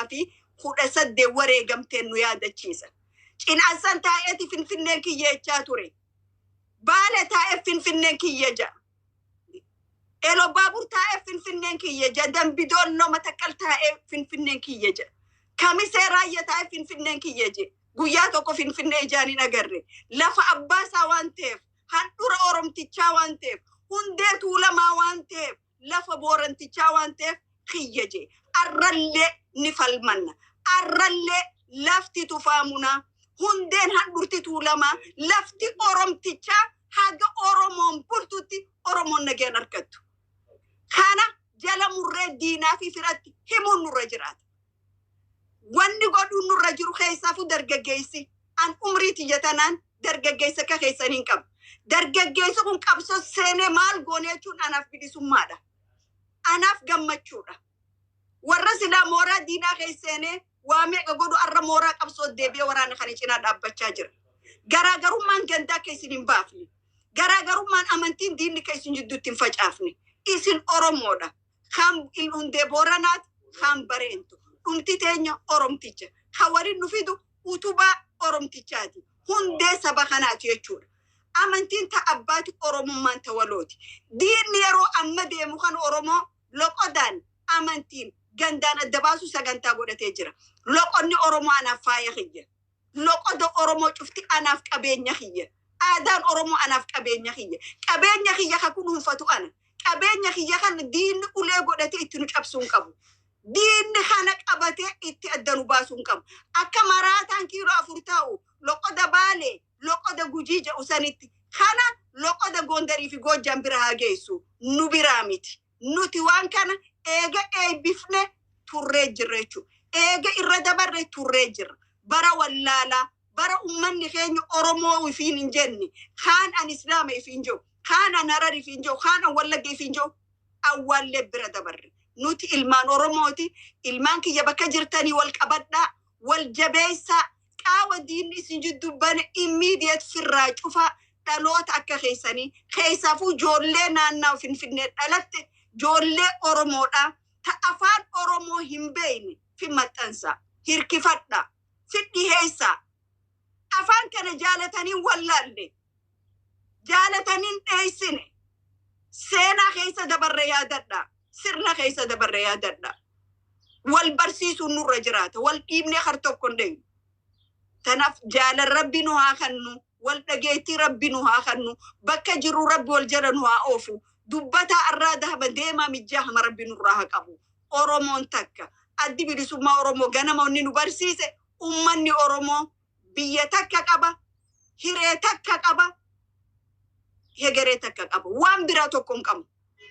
2018 wareegamteen nu yaadachiisa. Cinaassan taa'eeti Finfinneen kiyya jechaa ture. Baale taa'ee Finfinneen kiyya ja'a. Elo Baabur taa'ee Finfinneen kiyya ja'a. Dambidolloo Matakkal taa'ee Finfinneen kiyya ja'a. Kamisee Raayya taa'ee Finfinneen kiyya ja'a. Guyyaa tokko Finfinnee ijaan hin agarre. Lafa abbaa isaa waan ta'eef, handhura Oromtichaa waan ta'eef, hundee Tuulamaa waan ta'eef, lafa Boorantichaa waan ta'eef kiyya jee. Arrallee ni falmanna. Arrallee lafti Tufaamunaa, hundeen handhurti Tuulamaa, lafti Oromtichaa haga Oromoon bultutti Oromoon nageen argattu. Kana jala murree diinaa fi firatti himuun nurra jiraata. Wanni godhuun nurra jiru keessaafuu dargaggeessi. An umrii tiyya tanaan dargaggeessa akka keessanii hin qabu. Dargaggeessi kun qabsoo seenee maal goone jechuun anaaf bilisummaadha. Anaaf gammachuudha. Warra silaa mooraa diinaa keessa seenee waa meeqa godhu arra mooraa qabsoo deebi'ee waraana kana cinaa dhaabbachaa jira. Garaagarummaan gandaa akka isin hin baafne. Garaagarummaan amantiin diinni akka isin jidduutti hin facaafne. Isin Oromoodha. Kan hundee Booranaati, kan Bareentu. Dhumti teenya Oromticha. Kan waliin nu fidu utubaa Oromtichaati. Hundee saba kanaati jechuudha. Amantiin ta abbaati, Oromummaan ta walooti. Diinni yeroo amma deemu kan Oromoo loqodaan, amantiin, gandaan adda baasu sagantaa godhatee jira. Loqonni Oromoo anaaf faaya kiyya. Loqoda Oromoo cufti anaaf qabeenya kiyya. Aadaan Oromoo anaaf qabeenya kiyya. Qabeenya kiyya ka kunuunfatu ana. Qabeenya kiyya kan diinni ulee godhatee itti nu cabsuu hin qabu. Diinni kana qabatee itti adda nu baasuu hin qabu. Akka maraataan kiiloo 4 taa'u loqoda Baalee, loqoda Gujii jedhu sanitti kana loqoda Gondarii fi Goojjam bira haa geessu. Nu biraa miti. Nuti waan kana eega eebbifne turree jirra jechuudha. Eega irra dabarre turree jirra. Bara wallaalaa, bara ummanni keenya Oromoo ifiin hin jenne, kaan an Islaama ifiin jedhu, kaan an Harar ifiin jedhu, kaan an Wallagga ifiin jedhu, awwaallee bira dabarre. Nuti ilmaan Oromooti. Ilmaan kiyya bakka jirtanii wal qabadhaa, wal jabeessaa, qaawa diinni isin jidduu bane immediate firraa cufaa. Dhaloota akka keessanii keessaafuu ijoollee naannaa Finfinnee dhalatte, ijoollee Oromoodhaa ta afaan Oromoo hin beekne fi maxxansaa, hirkifadhaa, fi dhiheessaa. Afaan kana jaalatanii wallaalle, jaalatanii dheessine, seenaa keessa dabarre yaadadhaa, sirna keessa dabarre yaadadhaa. Wal barsiisuun nurra jiraata. Wal dhiibnee har tokko hin deemu. Tanaaf jaalan Rabbi nu haa kennu, wal dhageettii Rabbi nu haa kennu, bakka jirru Rabbi wal jala nu haa oofu. Dubbataa arraa dahaba deemaa mijjaa hama Rabbi nurraa haa qabu. Oromoon takka. Addi Bilisummaa Oromoo ganama wanni nu barsiise, ummanni Oromoo biyya takka qaba, hiree takka qaba, hegeree takka qaba. Waan biraa tokko hin qabnu.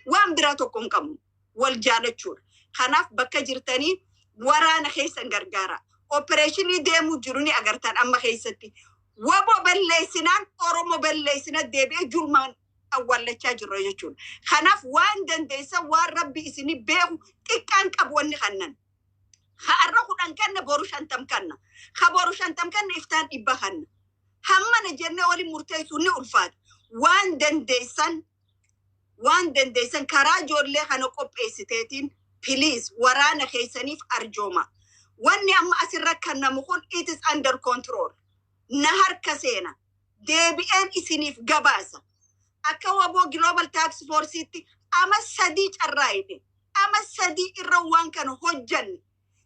Waan biraa tokko hin qabnu. Wal jaalachuudha. Kanaaf bakka jirtanii waraana keessan gargaara. Opereeshinii deemuu jiru ni agartan amma keessatti. Wabo balleessinaan Oromoo balleessina deebi'ee julmaan awwaallachaa jirra jechuudha. Kanaaf waan dandeessan, waan Rabbi isinii beeku xiqqaan qabu wanni kannan. Har'a 10 kanna, boru 50 kanna. Ha boru 50 kanna, iftaan 100 kanna. Hammana jennee waliin murteessuun ni ulfaata. Waan dandeessan, waan dandeessan karaa ijoollee kana qopheessiteetiin please waraana keessaniif arjooma. Wanni amma asirra kennamu kun it is under control. Na harka seena. Deebi'een isiniif gabaasa. Akka Waboo Global Task Force'itti ama 3 carraa'ide. Ama 3 irra waan kana hojjanne.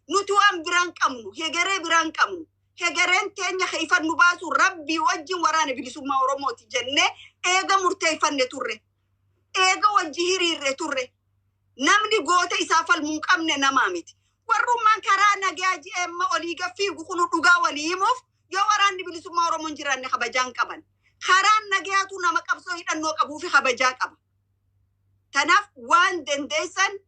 Nuti waan biraan qabnu, hegeree biraan qabnu. Hegereen teenya ifan nu baasu Rabbii wajjin waraana Bilisummaa Oromooti jennee eega murteeffanne turre. Eega wajji hiriirre turre. Namni goota isaa falmuu hin qabne namaa miti. Warrummaan karaa nagaa ji'eemma olii gaffiigu kunu dhugaa walii himuuf yoo waraanni Bilisummaa Oromoo hin jiraanne kabajaan qaban. Karaan nagaatu nama qabsoo hidhannoo qabuu fi kabajaa qaba. Kanaaf waan dandeessan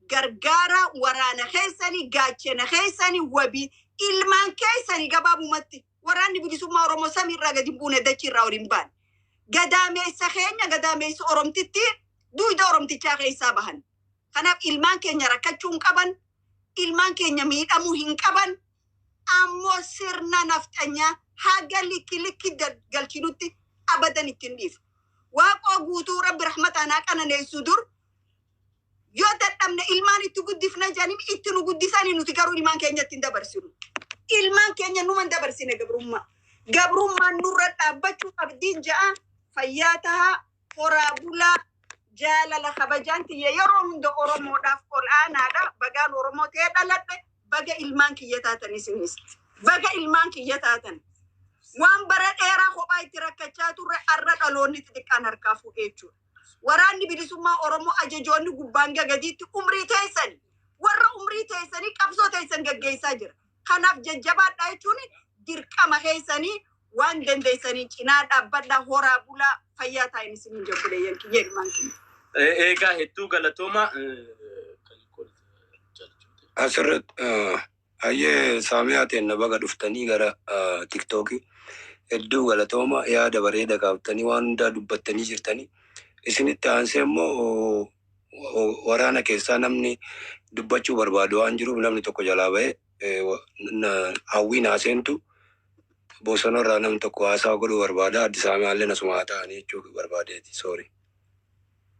gargaara waraana keessanii, gaachena keessanii, wabii ilmaan keessanii. Gabaabumatti waraanni Bilisummaa Oromoo samiirraa gadi hin buune, dachiirraa ol hin baane. Gadaameessa keenya, gadaameessa Oromtitti duyda Oromtichaa keessaa bahan. Kanaaf ilmaan keenya rakkachuu hin qaban, ilmaan keenya miidhamuu hin qaban, ammoo sirna nafxanyaa haga likki likki galchinutti abadan ittiin dhiifu. Waaqoo Guutuu Rabbi rahmataan haa qananeessu, dur Yoo dadhabne ilmaan itti guddifna jedhanii itti nu guddisanii, nuti garuu ilmaan keenya ittiin dabarsinu. Ilmaan keenya numa hin dabarsine gabrummaa. Gabrummaan nurra dhaabbachuu qabdiin ja'a. Fayyaa tahaa, horaa bulaa. Jaalala kabajaan tiyya yeroo hunda Oromoodhaaf ol aanaadha. Bagaan Oromoo ta'ee dhaladhe. Baga ilmaan kiyya taatan isinis. Baga ilmaan kiyya taatan. Waan bara dheeraa kophaa itti rakkachaa turre arra dhaloonni xixiqqaan harkaa fuudhee jechuudha. Waraanni bilisummaa Oromoo, ajajoonni gubbaan gadiitti umrii teessan, warra umrii teessanii qabsoo teessan gaggeessaa jira. Kanaaf jajjabaadhaa jechuun dirqama keessanii, waan dandeessanii cinaa dhaabbadhaa. Horaa bulaa, fayyaa taa'in isin jabbuleeyyan kiyya, ilmaan kiyya. Egaa hedduu galatooma. Asirratti hayyee saamiyaa teenna, baga dhuftanii gara Tiktookii. Hedduu galatooma, yaada bareeda kaaftanii waan hundaa dubbattanii jirtanii. Isinitti aansee immoo waraana keessaa namni dubbachuu barbaadu waan jiruuf, namni tokko jalaa bahee hawwiin haaseentu bosonarraa namni tokko haasaa godhuu barbaada. Addi saamiyaallee nasuma haa ta'anii jechuu barbaadeeti. Sorry.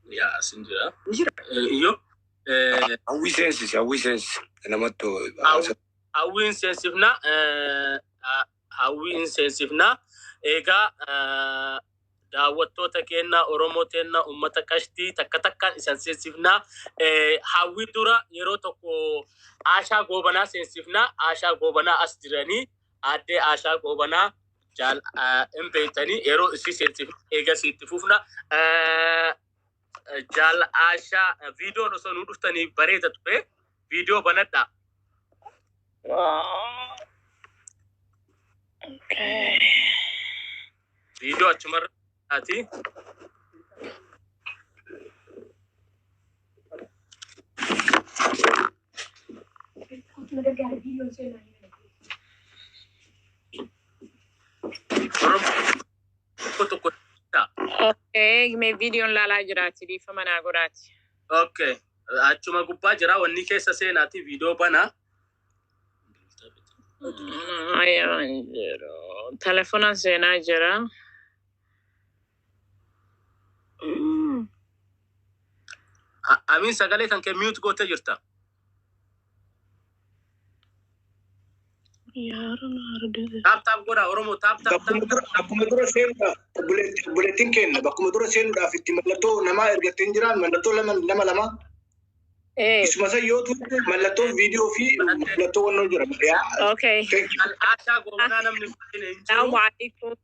Yaa, asin jira. Jira. Iyyoo. Hawwii seensisi, hawwii seensisi. Namatti Hawwiin seensifna. Hawwiin seensifna. Egaa daawwattoota keenya, Oromoo teenna, uummata qashtii, takka takkaan isan seensifna. Hawwii dura yeroo tokko Aashaa Goobanaa seensifna. Aashaa Goobanaa as jiranii, aaddee Aashaa Goobanaa jaal hin beektanii, yeroo isii seensifna eegas itti fufna. Jaal Aashaa, viidiyoon osoo nu dhuftanii bareeda ture. Viidiyoo banadhaa. Okay. Viidiyoo achumarra ati. Oromoo tokko tokko. Okay, mee viidiyoon laalaa jiraati, dhiifama naa godhaati. Okay. Achuma gubbaa jira, wanni keessa seenaati viidiyoo banaa. Ayyaa, hin jiru. Telefoonaan seenaa jira. Amiin, sagalee kan kee mute gootee jirta. Tap tap godha Oromoo, tap tap tap. Akkuma dura seenuudhaaf, obboleettiin keenya bakkuma dura seenuudhaaf itti mallattoo namaa ergattee hin jiraan, mallattoo lama nama lama isuma san yoo turte, mallattoo viidiyoo fi mallattoo wannoo jira. Yaa, thank you. Aashaa Goobanaa namni hin jiru. Salaamu alaikum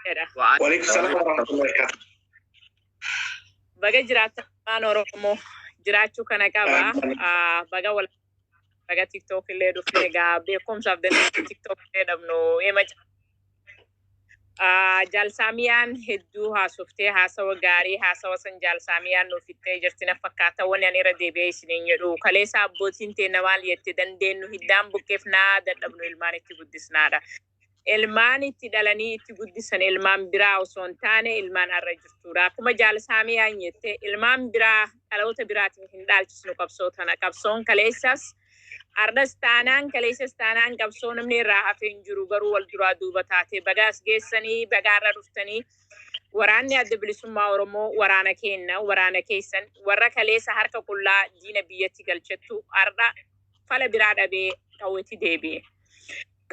jedha. Waalaikum salaam wa rahmatullahi wa barakatuh. Baga jiraattan, afaan Oromoo jiraachuu kana qaba. Baga wal baga TikTok illee dhufne. Egaa beekumsaaf dandeettii TikTok illee dhabnu ema. Jaalsaamiyaan hedduu haasoftee, haasawa gaarii haasawa san jaalsaamiyaan nuuf ittee jirti na fakkaata. Wanni ani irra deebi'ee isiniin jedhu, kaleessa abbootiin teenya maal jette? Dandeenyu hiddaan buqqeefnaa, dadhabnu ilmaan itti guddisnaadha. Ilmaan itti dhalanii itti guddisan ilmaan biraa osoo hin taane ilmaan har'a jirtudha. Akkuma jaalsaamiyaan jette, ilmaan biraa dhaloota biraatiin hin dhaalchisnu qabsoo tana. Qabsoon kaleessas Ardas taanaan, kaleessas taanaan, qabsoo namni irraa hafee hin jiru, garuu wal duraa duuba taate bagaas geessanii bagaarra dhuftanii. Waraanni Adda Bilisummaa Oromoo waraana keenna, waraana keessan. Warra kaleessa harka qullaa diina biyyatti galchettu har'a fala biraa dhabee qawweetti deebi'e.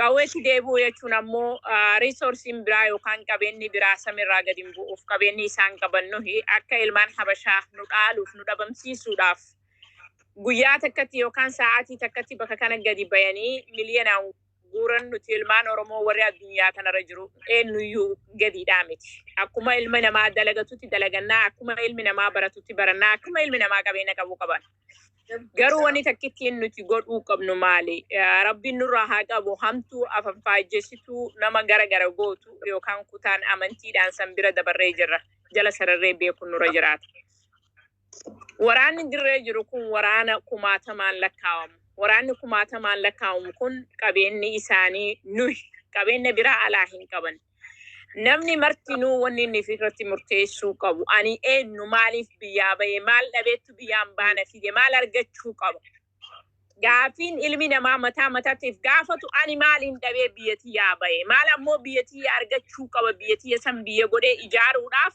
Qawweetti deebi'u jechuun ammoo resourceiin biraa yookaan qabeenyi biraa samirraa gadi hin bu'uuf. Qabeenyi isaan qaban nuhi akka ilmaan Habashaa nu dhaaluuf, nu dhabamsiisuudhaaf guyyaa takkatti yookaan sa'aatii takkatti bakka kana gadi bayanii miliyoonaan guuran, nuti ilmaan Oromoo warri addunyaa kanarra jiru eenyuyyuu gadiidhaa miti. Akkuma ilmi namaa dalagatutti dalagannaa, akkuma ilmi namaa baratutti barannaa, akkuma ilmi namaa qabeenya qabu qaban. Garuu wanni takkittiin nuti godhuu qabnu maali? Rabbiin nurraa haa qabu hamtuu afanfaajjessituu nama gara gara gootu yookaan kutaan amantiidhaan san bira dabarree jirra. Jala sararree beekuun nurra jiraata. Waraanni dirree jiru kun waraana kumaatamaan lakkaawamu. Waraanni kumaatamaan lakkaawamu kun qabeenyi isaanii nuyi. Qabeenya biraa alaa hin qaban. Namni martinuu wanni inni irratti murteessuu qabu, ani eenyu? Maaliif biyyaa bahe? Maal dhabeettu biyyaan baana fide? Maal argachuu qaba? Gaafiin ilmi namaa mataa mataatiif gaafatu, ani maaliin dhabee biyya tiyyaa bahe? Maal ammoo biyya tiyya argachuu qaba? Biyya tiyya san biyya godhee ijaaruudhaaf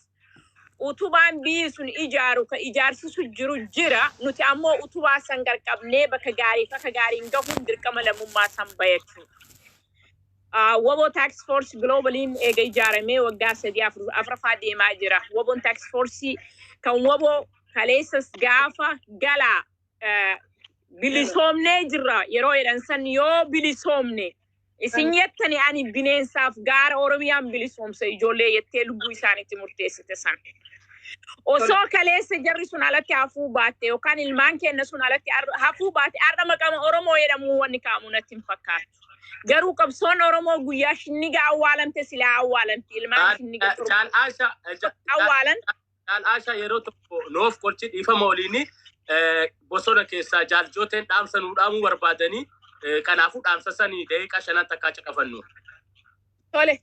Utubaan biyyi sun ijaaru ka ijaarsisu jiru jira. Nuti ammoo utubaa san qarqabnee bakka gaarii fi akka gaariin gahuun dirqama lammummaa san bayachuudha. Woboo Task Force Globaliin eega ijaaramee waggaa 3 afraffaa deemaa jira. Woboon Task Force kan woboo kaleessas gaafa galaa bilisoomnee jirra yeroo jedhan san, yoo bilisoomne isin jettani, ani bineensaaf gaara Oromiyaan bilisoomsa ijoollee jettee lubbuu isaaniitti murteessite san. Osoo kaleessa jarri sun alatti hafuu baatte yookaan ilmaan keenya sun alatti hafuu baatte, har'a maqama Oromoo jedhamu wanni ka'amu natti hin fakkaatu. Garuu qabsoon Oromoo guyyaa shinniga awwaalamte silaa awwaalamti, ilmaan shinniga 7 Jaal Aashaa awwaalan. Jaal Aashaa, yeroo tokko noof qolchi, dhiifama waliini, bosona keessaa jaaljooteen dhaamsa nuu dhaamuu barbaadanii, kanaafuu dhaamsa sanii daqiiqaa 5 takkaa caqafannu. Tole.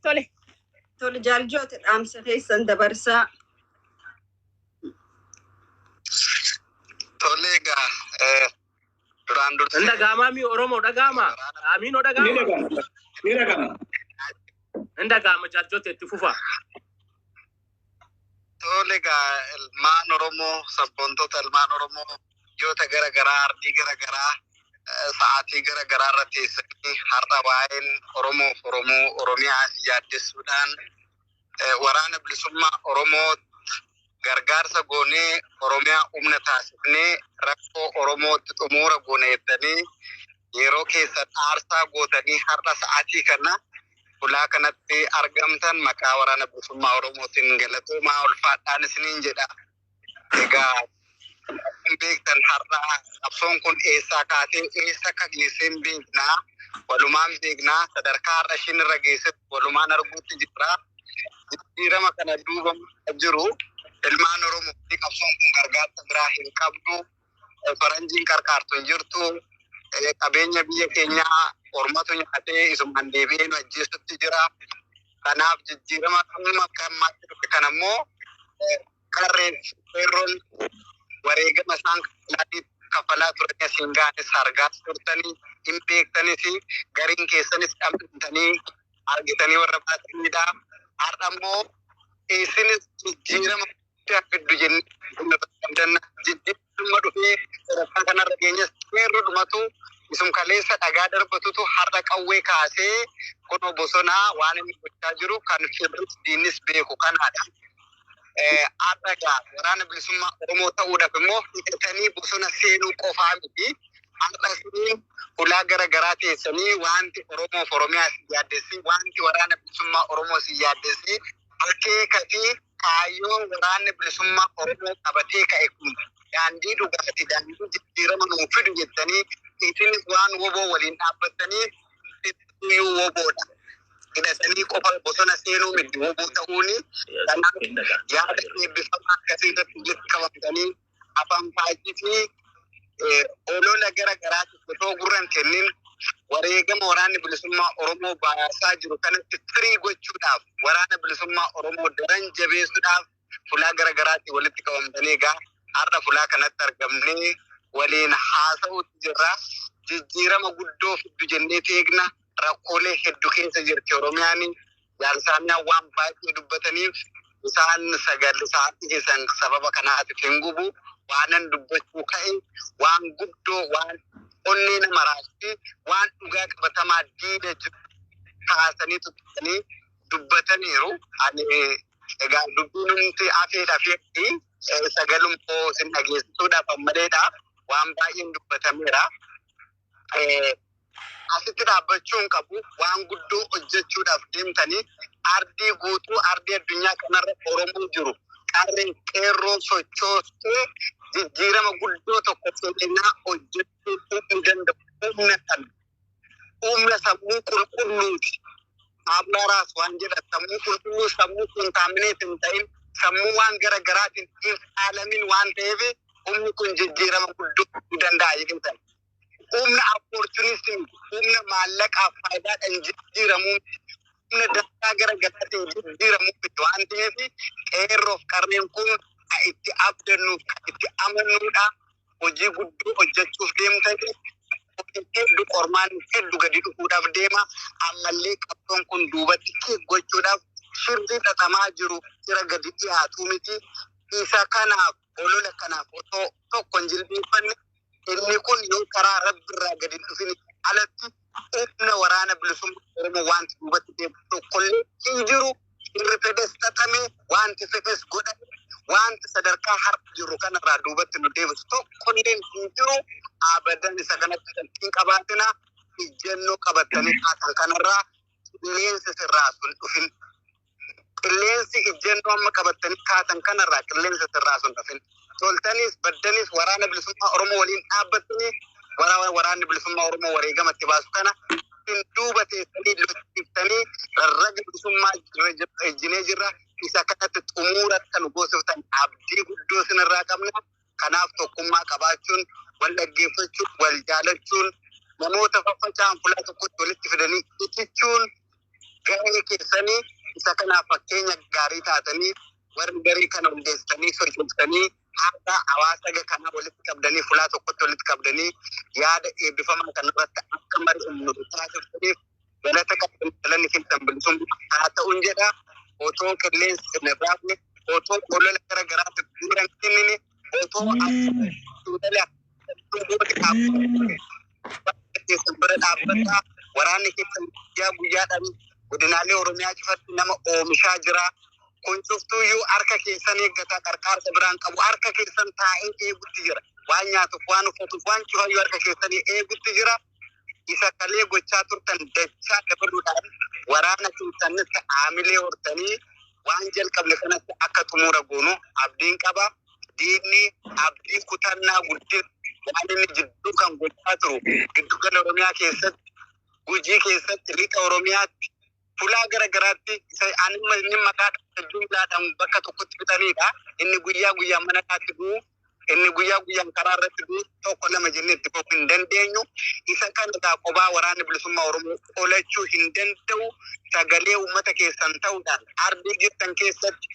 Tole, jaaljoote, dhaamsa keessan dabarsaa. Tole egaa, duraan dursee Hin dhagaamaa mi Oromoo, dhagaama? Amiinoo Ni dhagaama? dhagama. Ni dhagama. Hin dhagaama, jaaljoote, itti fufa. Tole egaa, ilmaan Oromoo, sabboontota ilmaan Oromoo biyyoota gara garaa, ardii gara garaa, sa'aatii gara garaa irra teessanii har'a waa'een Oromoof Oromoo Oromiyaa yaaddessuudhaan waraana bilisummaa Oromoo gargaarsa goonee Oromiyaa humna taasifnee rakkoo Oromootti xumura goone jettanii yeroo keessan aarsaa gootanii har'a sa'aatii kana ulaa kanatti argamtan, maqaa waraana bilisummaa Oromootiin galatoomaa, ulfaadhaan isiniin jedha. Egaa akkuma beektan har'a qabsoon kun eessaa kaatee eessa akka geesse hin beeknaa. Walumaan beeknaa, sadarkaa har'a ishiin irra geessetti walumaan arguutti jirra. Jijjiirama kana duuba jiru ilmaan Oromoo fi qabsoon kun gargaarsa biraa hin qabdu. Faranjiin qarqaartu hin jirtu. Qabeenya biyya keenyaa ormatu nyaatee isumaan deebi'ee nu ajjeesutti jira. Kanaaf jijjiirama amma akka ammaatti dhufe kana immoo qarreen qeerroon wareegama isaan kaffalaa turanii asiin ga'anis argaa turtanii hin beektanis, gariin keessanis dhamdhamtanii argitanii warra baatanidha. Har'a immoo isinis jijjiirama guddaa fiddu jennee jijjiirama dhufee sadarkaa kanarra geenyas qeerroo dhumatu isum kaleessa dhagaa darbatutu har'a qawwee kaasee kunoo bosonaa waan inni gochaa jiru kan firris diinnis beeku kanaadha. Har'a egaa waraana bilisummaa Oromoo ta'uudhaaf immoo hidhatanii bosona seenuu qofaa miti. Har'a isiniin ulaa gara garaa teessanii wanti Oromoof Oromiyaa si yaaddessi, wanti waraana bilisummaa Oromoo si yaaddessi, akeeka fi kaayyoo waraanni bilisummaa Oromoo qabatee ka'e kun daandii dhugaati, daandii jijjiirama nuu fidu jettanii isinis waan woboo waliin dhaabbattanii iyyuu woboodha. Hidhatanii qofa bosona seenuu miti woboo ta'uuni. Kanaaf yaada eebbifamaa akkasii irratti walitti qabamtanii afaan faajii fi olola gara garaatiif otoo gurra hin kennin wareegama waraanni bilisummaa Oromoo baasaa jiru kanatti firii gochuudhaaf, waraana bilisummaa Oromoo daran jabeessuudhaaf fulaa gara garaatti walitti qabamtanii egaa har'a fulaa kanatti argamnee waliin haasa'uutti jirra. Jijjiirama guddoo fiddu jennee eegna. Rakkoolee hedduu keessa jirti Oromiyaan. Jaalsaamiyaan waan baay'ee dubbataniif isaan sagal sa'aatii keessan sababa kanaatiif hin gubu. Waanan dubbachuu ka'e waan guddoo, waan onnee nama raasti, waan dhugaa qabatamaa diida jiru kaasanii tuttuqanii dubbataniiru. Ani egaa dubbiin humti afeedha feeti sagalummoo isin dhageessisuudhaaf ammaleedha. Waan baay'een dubbatameera. Asitti dhaabbachuu hin qabu. Waan guddoo hojjechuudhaaf deemtanii ardii guutuu, ardii addunyaa kanarra Oromoo jiru qarreen qeerroo sochoostee jijjiirama guddoo tokko seenaa hojjechuu hin danda'u. Humna kana humna sammuu qulqulluuti. Abaraas waan jedhan, sammuu qulqulluu, sammuu contaminate hin ta'in, sammuu waan gara garaatiin hin faalamin waan ta'eef humni kun jijjiirama guddoo fiduu danda'a jedhan. Humna opportunism, humna maallaqaaf faayidaadhaan jijjiiramuu, humna dantaa gara garaatiin jijjiiramuu miti waan ta'eef qeerroof qarreen kun kan itti abdannuuf, kan itti amannuudha. Hojii guddoo hojjechuuf deemtanii hedduu, qormaan hedduu gadi dhufuudhaaf deema. Ammallee qabsoon kun duubatti kick gochuudhaaf Shirri xaxamaa jiru shira gadi dhiyaatu miti. Isa kanaaf, olola kanaaf otoo tokko hin jilbiinfanne, inni kun yoo karaa Rabbi irraa gadi hin dhufin alatti humna Waraana Bilisummaa Oromoo wanti duubatti deebi'u tokkollee hin jiru. Shirri fedhes xaxame, wanti fedhes godhame, wanti sadarkaa har'a jirru kanarraa duubatti nu deebisu tokkollee hin jiru. Abadan isa kanatti hin qabaatina. Ijjennoo qabattanii kaatan kanarraa qilleensi sirraa sun dhufin. Qilleensi ijjennoo amma qabattanii kaatan kanarraa qilleensi sirraa sun dhufin. Toltanis baddanis Waraana Bilisummaa Oromoo waliin dhaabbattanii, Waraanni Bilisummaa Oromoo wareegamatti baasu kana isin duuba teessanii lolchiiftanii, rarraga bilisummaa ejjinee jirra. Isa kanatti xumuura kan goosiftan abdii guddoo isinirraa qabna. Kanaaf tokkummaa qabaachuun, wal dhaggeeffachuun, wal jaalachuun, namoota faffaca'an fuula tokkotti walitti fidanii itichuun gahee keessanii. Isa kanaaf fakkeenya gaarii taatanii, warri garii kana hundeessitanii sochoosanii, haadha hawaasa kana walitti qabdanii, fuula tokkotti walitti qabdanii, yaada eebbifamaa kanarratti akka mari'annu taasiftaniif galata qabdan. Galanni keessan bilisummaa haa ta'uun jedha. Otoo qilleensi hin raafne, otoo olola gara garaatti gurra hin kennine, otoo keessan bira dhaabbataa, waraanni keessan guyyaa guyyaadhaan godinaalee Oromiyaa cufatti nama oomishaa jira. Kun cuftuyyuu harka keessan eeggataa, qarqaarsa biraan qabu, harka keessan taa'ee eegutti jira. Waan nyaatuuf, waan uffatuuf, waan cufayyuu harka keessanii eegutti jira. Isa kalee gochaa turtan dachaa dabaluudhaan waraana keessanitti haamilee hortanii waan jalqabne kanatti akka xumura goonu abdiin qaba. Diinni abdii kutannaa guddin waan inni jidduu kan gochaa turu giddugala Oromiyaa keessatti, Gujii keessatti, lixa Oromiyaatti, fulaa gara garaatti isa anuma inni maqaa jumlaadhaan bakka tokkotti bitanidha. Inni guyyaa guyyaan mana isaatti du'u, inni guyyaa guyyaan karaa irratti du'u tokko lama jennee itti fufuu hin dandeenyu. Isa kana egaa qobaa Waraanni Bilisummaa Oromoo qolachuu hin danda'u. Sagalee uummata keessan ta'uudhaan ardii jirtan keessatti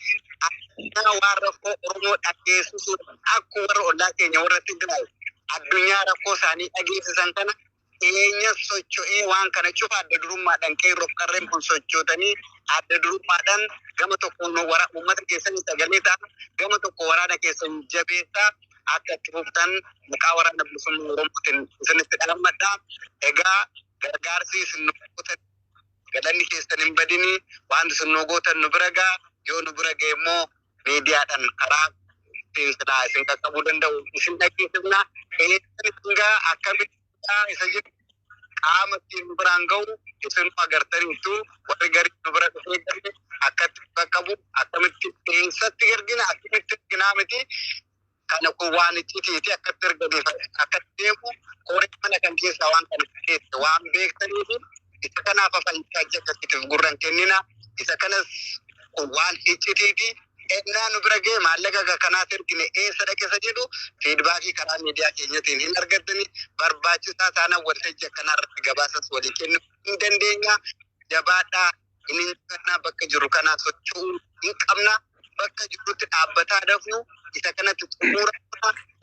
addunyaa waan rakkoo Oromoo dhageessisuudhaan, akkuma warra ollaa keenya warra Tigraay addunyaa rakkoo isaanii dhageessisan kana, keenya socho'ee waan kana cufa adda durummaadhaan qeerroof qarreen kun sochootanii, adda durummaadhaan gama tokkoon uummata keessanii sagalee ta'a, gama tokko waraana keessan jabeessaa akka itti fuftan maqaa Waraana Bilisummaa Oromootiin isinitti dhaammadha. Egaa gargaarsi isin nu gootan galanni keessan hin badini. Waan isin nu gootan nu bira ga'a. Yoo nu bira ga'e immoo miidiyaadhaan karaa ittiin silaa isin qaqqabuu danda'u isin dhageessifna. Eessan isin ga'a, akkamitti isa jedhu, qaama ittiin nu biraan ga'u isin agartaniitu. Warri garii nu bira dhufee galle akkatti qaqqabu, akkamitti, eessatti ergina, akkamitti erginaa miti. Kana kun waan iccitiiti. Akkatti erganiif akkatti deemu koree mana kan keessaa waan kana keessa waan beektaniifi isa kanaaf afaan akkasiitiif gurra hin kennina. Isa kanas kun waan iccitiiti. Ennaa nu bira ga'e, maallaqa kanaaf ergine eessa dhaqe isa jedhu feedback karaa miidiyaa keenyatiin hin argattani. Barbaachisaa taanaan waltajjii akkanaa irratti gabaasas walii kennuu hin dandeenya. Jabaadhaa, inni injifannaa. Bakka jiru kanaa socho'uu hin qabna. Bakka jirutti dhaabbataa dafnu. Isa kanatti xumura.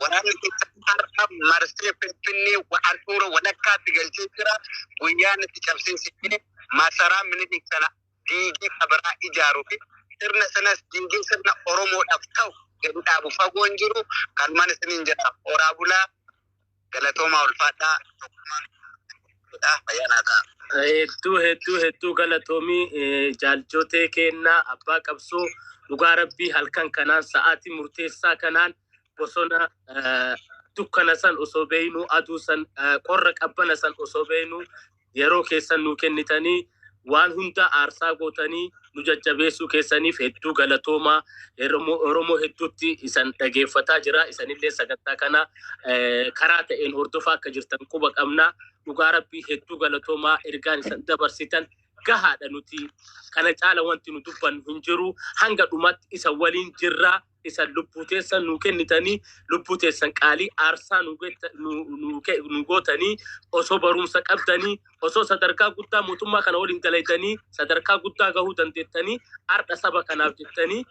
Waraanni keessa har'a marsee Finfinnee handhuura walakkaatti galchee jira. Guyyaan itti cabsee seenee masaraa Minilik sana diigee kabaraa ijaaruu fi sirna sanas diigee sirna Oromoodhaaf ta'u gadi dhaabu fagoon jiru. Kanumaan isiniin jedha. Horaa bulaa, galatoomaa, ulfaadhaa, tokkummaan fayyaa ta'a. Hedduu hedduu hedduu galatoomii, jaalchotee kennaa abbaa qabsoo. Dhugaa Rabbii, halkan kanaan, sa'aatii murteessaa kanaan, bosona dukkana san osoo beeynu, aduu san, qorra qabbana san osoo beeynu, yeroo keessan nuu kennitanii, waan hunda aarsaa gootanii nu jajjabeessuu keessaniif hedduu galatoomaa. Oromoo hedduutti isan dhageeffataa jira. Isanillee sagantaa kana karaa ta'een hordofaa akka jirtan quba qabna. Dhugaa Rabbii, hedduu galatoomaa. Ergaan isan dabarsitan gahaadha. Nuti kana caala wanti nu dubbannu hin jiru. Hanga dhumatti isa waliin jirra. Isa lubbuu teessan nu kennitanii, lubbuu teessan qaalii aarsaa nu gootanii, osoo barumsa qabdanii, osoo sadarkaa guddaa mootummaa kana waliin dalaydanii sadarkaa guddaa gahuu dandeettanii, ardha saba kanaaf jettanii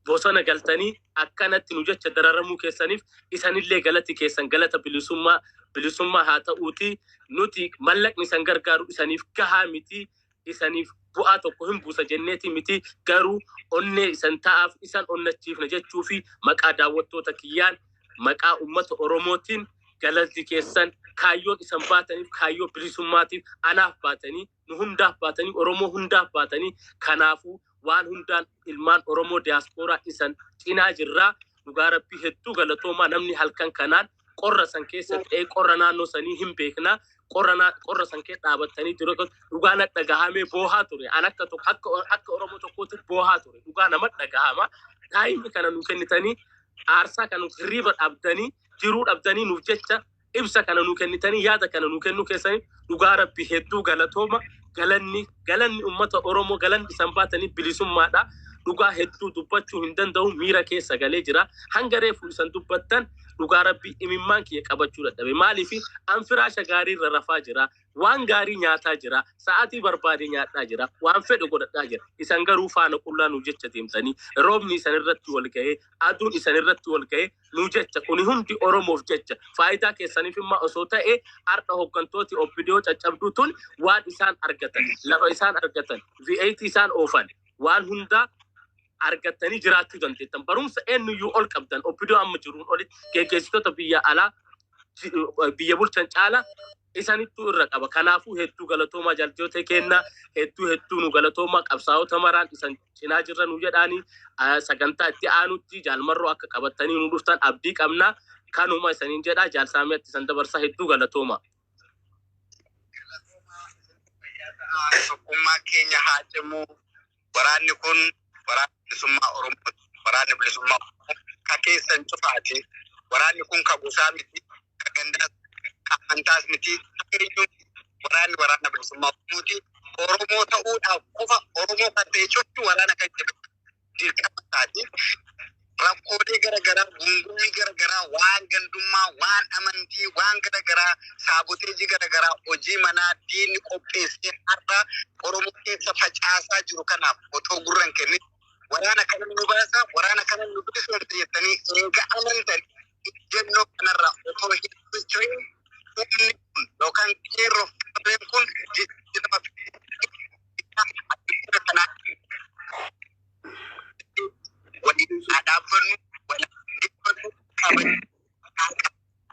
bosona galtanii akkanatti nu jecha dararamuu keessaniif isanillee galati keessan galata bilisummaa haa ta'uuti. Nuti mallaqni isan gargaaru isaniif gahaa miti isaniif. Bu'aa tokko hin buusa jenneeti miti, garuu onnee isan ta'aaf isan onnachiifna jechuu fi maqaa daawwattoota kiyyaan, maqaa ummata Oromootiin galalti keessan. Kaayyoon isan baataniif kaayyoo bilisummaatiif, anaaf baatanii, nu hundaaf baatanii, Oromoo hundaaf baatanii. Kanaafuu waan hundaan ilmaan Oromoo diyaaspooraa isan cinaa jirraa. Dhugaa Rabbii hedduu galatoomaa. Namni halkan kanaan qorra san keessa ta'ee, qorra naannoo sanii hin beeknaa, qorra san keessa dhaabattanii ture, dhugaa na dhagahamee boohaa ture. An akka tokko akka Oromoo tokkootti boohaa ture. Dhugaa nama dhagahama. Time kana nu kennitanii, aarsaa kana hirriiba dhabdanii, jiruu dhabdanii nuuf jecha ibsa kana nu kennitanii, yaada kana nu kennuu keessanii, dhugaa Rabbi hedduu galatooma. Galanni ummata Oromoo, galanni isan baatanii bilisummaadha. Dhugaa hedduu dubbachuu hin danda'u, miira keessa galee jira. Hanga reefu isan dubbattan, dhugaa Rabbi imimmaan kiyya qabachuu dadhabe. Maaliif? An firaasha gaarii irra rafaa jira, waan gaarii nyaataa jira, sa'aatii barbaade nyaadhaa jira, waan fedhe godhadhaa jira. Isan garuu faana qullaa nu jecha deemtanii, roobni isan irratti wal ga'ee, aduun isan irratti wal ga'ee nu jecha. Kuni hundi Oromoof jecha. Faayidaa keessaniif immoo osoo ta'e, har'a hooggantooti OPDO caccabduu tun waan isaan argatan, lafa isaan argatan, V8 isaan oofan, waan hundaa argattanii jiraachuu dandeettan. Barumsa eenyuyyuu ol qabdan. OPDO amma jiruun olitti geggeessitoota biyya alaa biyya bulchan caala isanittuu irra qaba. Kanaafuu hedduu galatoomaa, jaallattoota kenna, hedduu hedduu nu galatoomaa. Qabsaa'ota maraan isan cinaa jirra nu jedhaanii, sagantaa itti aanutti jaalmarroo akka qabattanii nu dhuftan abdii qabna. Kanuma isaniin jedha. Jaalsaamiatti isan dabarsaa, hedduu galatooma. Tokkummaa keenya haa cimu. Waraanni kun waraana bilisummaa Oromoo. Waraanni bilisummaa Oromoo ka keessan cufaati. Waraanni kun ka gosaa miti, ka gandaas, ka amantaas miti. Waraanni waraana bilisummaa Oromooti. Oromoo ta'uudhaaf qofa Oromoo kan ta'e cufti waraana kan jedhu dirqama isaati. Rakkoolee garaagaraa, gungummii garaagaraa, waan gandummaa, waan amantii, waan garaagaraa, sabotage garaagaraa, hojii manaa diinni qopheessee har'a Oromoo keessa facaasaa jiru kanaaf otoo gurra hin kennin, waraana kana nu baasa, waraana kana nu bilisoomsa jettanii eega amantan, ejjennoo kanarraa otoo hin socho'in, humni kun yookaan qeerroo qarreen kun jijjiirama kanaa waliin haa dhaabbannu, waliin haa kabajnu.